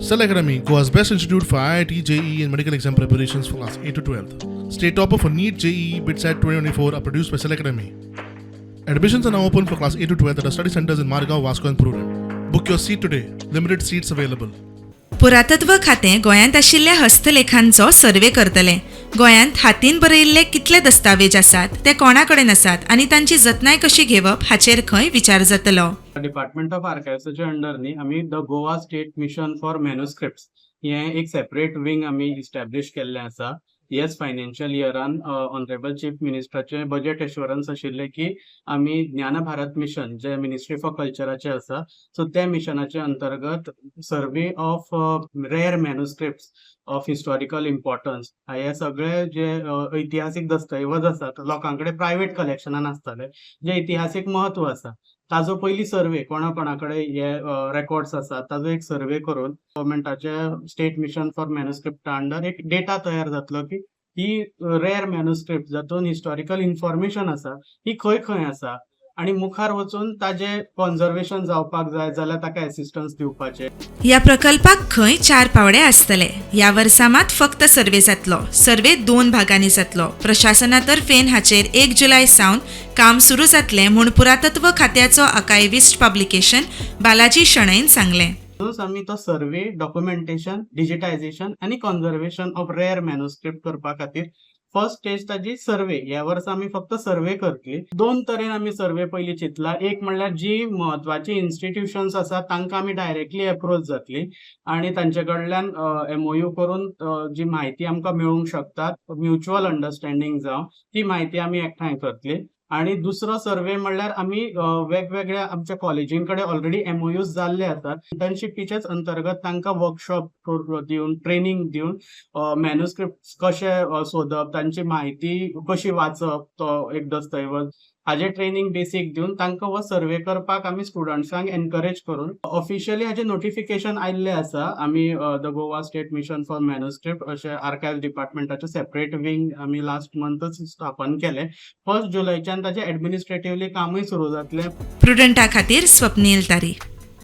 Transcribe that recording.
Cell Academy, Goa's best institute for IIT, JEE, and medical exam preparations for class 8 to 12. State topper for NEET, JEE, BITSAT 2024 are produced by Cell Academy. Admissions are now open for class 8 to 12 at our study centers in Margao, Vasco, and Prudent. Book your seat today. Limited seats available. पुरातत्व खातें गोंयांत आशिल्ल्या हस्तलेखांचो survey करतलें. गोंयांत हातीन बरयिल्ले कितले दस्तावेज आसात, ते कोणा कडेन आसात आनी तांची जतनाय कशी घेवप हाचेर खंय विचार जातलो. डिपार्टमेंट ऑफ आर्कायव्साच्या अंडर न्ही आमी the Goa State Mission for Manuscripts हें एक सेपरेट विंग आमी इस्टॅब्लिश केल्लें आसा. हेच फायनान्शियल इयरान ऑनरेबल चीफ मिनिस्टराचें बजेट एश्योरन्स आशिल्लें की आमी ज्ञान भारत मिशन जें मिनिस्ट्री फॉर कल्चराचें आसा, सो त्या मिशनाचे अंतर्गत survey of rare manuscripts of historical importance, हे सगळे जे ऐतिहासीक दस्तऐवज आसात, लोकां कडेन प्रायवेट कलेक्शनान आसताले, जे इतिहासीक म्हत्व आसा, ताजो पयली सर्वे, कोणा कोणा कडेन हे रेकॉर्ड्स आसात, ताजो एक सर्वे करून गव्हर्मेंटाच्या स्टेट मिशन फॉर मॅन्युस्क्रिप्टा अंडर एक डेटा तयार जातलो की ही रेअर मॅन्युस्क्रिप्ट जातून हिस्टॉरिकल इन्फॉर्मेशन आसा, ही खंय खंय आसा आनी मुखार वचून ताजें कॉन्जर्वेशन जावपाक जाय जाल्यार ताका एसिस्टन्स दिवपाचें. ह्या प्रकल्पाक खंय चार पावडे आसतले. ह्या वर्सा मात फक्त सर्वे जातलो. सर्वे दोन भागांनी जातलो. प्रशासना तर्फेन हाचेर 1 जुलय सावन काम सुरू जातलें म्हूण पुरातत्व खात्याचो आर्कायव्हिस्ट पब्लिकेशन बालाजी शणैन सांगलें. म्हणूनच आमी तो सर्वे, डॉक्युमेंटेशन, डिजिटायझेशन आनी कॉन्जर्वेशन ऑफ रेअर मॅन्युस्क्रिप्ट करपा खातीर फर्स्ट स्टेज ताजी सर्वे. ह्या वर्सा आमी फक्त सर्वे करतली. दोन तरेन आमी सर्वे पयली चिंतला. एक म्हणल्यार जी म्हत्वाची इन्स्टिट्युशन्स आसा, तांकां आमी डायरेक्टली एप्रोच जातली आनी तांचे कडल्यान एमओयू करून जी म्हायती आमकां मेळूंक शकतात, म्युच्युअल अंडरस्टँडींग जावन ती म्हायती आमी एकठांय करतली. आणि दुसरो सर्वे म्हणल्यार आमी वेगवेगळ्या आमच्या कॉलेजीं कडेन ऑलरेडी एमओयूज जाल्ले आसात. इंटर्नशिपीच्याच अंतर्गत तांकां वर्कशॉप दिवन, ट्रेनिंग दिवन, मॅन्युस्क्रिप्ट कशे सोदप, तांची म्हायती कशी वाचप, तो एक दस्तऐवज, हाजे ट्रेनिंग बेसीक दिवन तांकां हो सर्वे करपाक आमी स्टुडंट्सांक एनकरेज करून ऑफिशियली हाजें नोटिफिकेशन आयिल्लें आसा. आमी the Goa State Mission for Manuscript अशें आर्कायव डिपार्टमेंटाचें सेपरेट विंग आमी लास्ट मंथच स्थापन केलें. 1 जुलयच्यान ताजें एडमिनिस्ट्रेटिवली कामूय सुरू जातलें. प्रुडंटा खातीर स्वप्नील तारी.